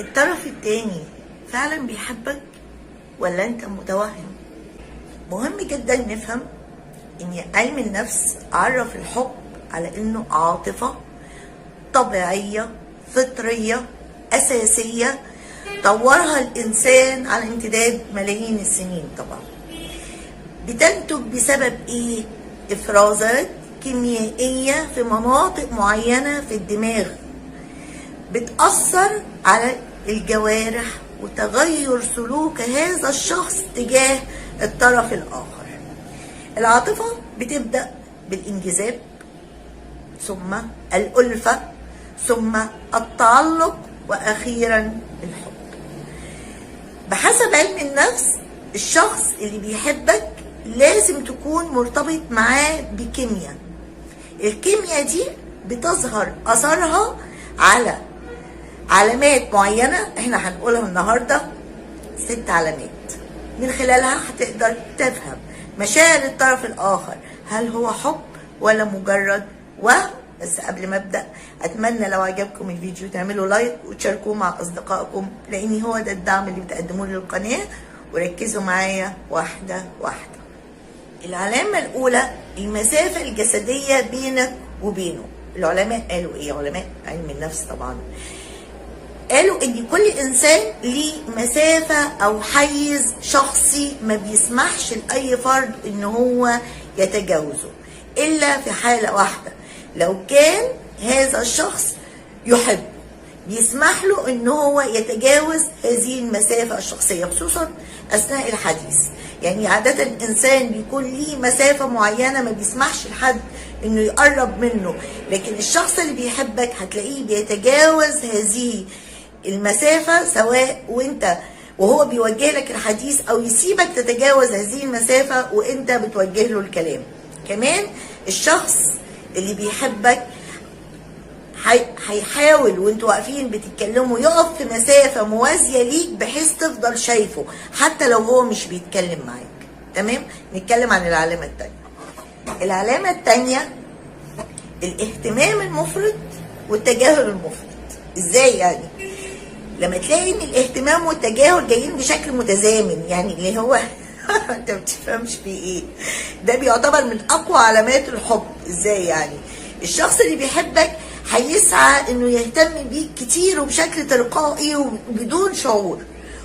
الطرف التاني فعلا بيحبك ولا انت متوهم؟ مهم جدا نفهم ان علم النفس عرف الحب على انه عاطفة طبيعية فطرية اساسية طورها الانسان على امتداد ملايين السنين. طبعا بتنتج بسبب ايه؟ افرازات كيميائية في مناطق معينة في الدماغ بتأثر على الجوارح وتغير سلوك هذا الشخص تجاه الطرف الآخر. العاطفة بتبدأ بالانجذاب، ثم الألفة، ثم التعلق، وأخيرا الحب. بحسب علم النفس الشخص اللي بيحبك لازم تكون مرتبط معاه بكيمياء. الكيمياء دي بتظهر أثرها على علامات معينة احنا هنقولها النهاردة، 6 علامات من خلالها هتقدر تفهم مشاعر الطرف الآخر، هل هو حب ولا مجرد وهم. بس قبل ما أبدأ أتمنى لو عجبكم الفيديو تعملوا like وتشاركوه مع أصدقائكم، لأن هو ده الدعم اللي بتقدموه للقناة. وركزوا معايا واحدة واحدة. العلامة الأولى المسافة الجسدية بينك وبينه. العلماء قالوا إيه؟ علماء علم النفس طبعا قالوا إن كل إنسان ليه مسافة أو حيز شخصي ما بيسمحش لأي فرد إن هو يتجاوزه، إلا في حالة واحدة، لو كان هذا الشخص يحب بيسمح له إن هو يتجاوز هذه المسافة الشخصية، خصوصا أثناء الحديث. يعني عادة الإنسان بيكون ليه مسافة معينة ما بيسمحش لحد إنه يقرب منه، لكن الشخص اللي بيحبك هتلاقيه بيتجاوز هذه المسافة، سواء وانت وهو بيوجه لك الحديث أو يسيبك تتجاوز هذه المسافة وانت بتوجه له الكلام. كمان الشخص اللي بيحبك هيحاول وانتوا واقفين بتتكلموا يقف في مسافة موازية ليك بحيث تفضل شايفه حتى لو هو مش بيتكلم معاك. تمام؟ نتكلم عن العلامة التانية. العلامة التانية الاهتمام المفرط والتجاهل المفرط. ازاي يعني؟ لما تلاقي ان الاهتمام والتجاهل جايين بشكل متزامن، يعني اللي هو انت ما بتفهمش فيه ايه، ده بيعتبر من اقوى علامات الحب. ازاي يعني؟ الشخص اللي بيحبك هيسعى انه يهتم بيك كتير وبشكل تلقائي وبدون شعور،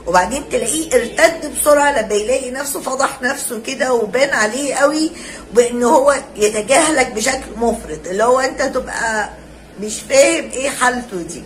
وبعدين تلاقيه ارتد بسرعة لما يلاقي نفسه فضح نفسه كده وبان عليه قوي بان هو يتجاهلك بشكل مفرط، اللي هو انت تبقى مش فاهم ايه حالته دي.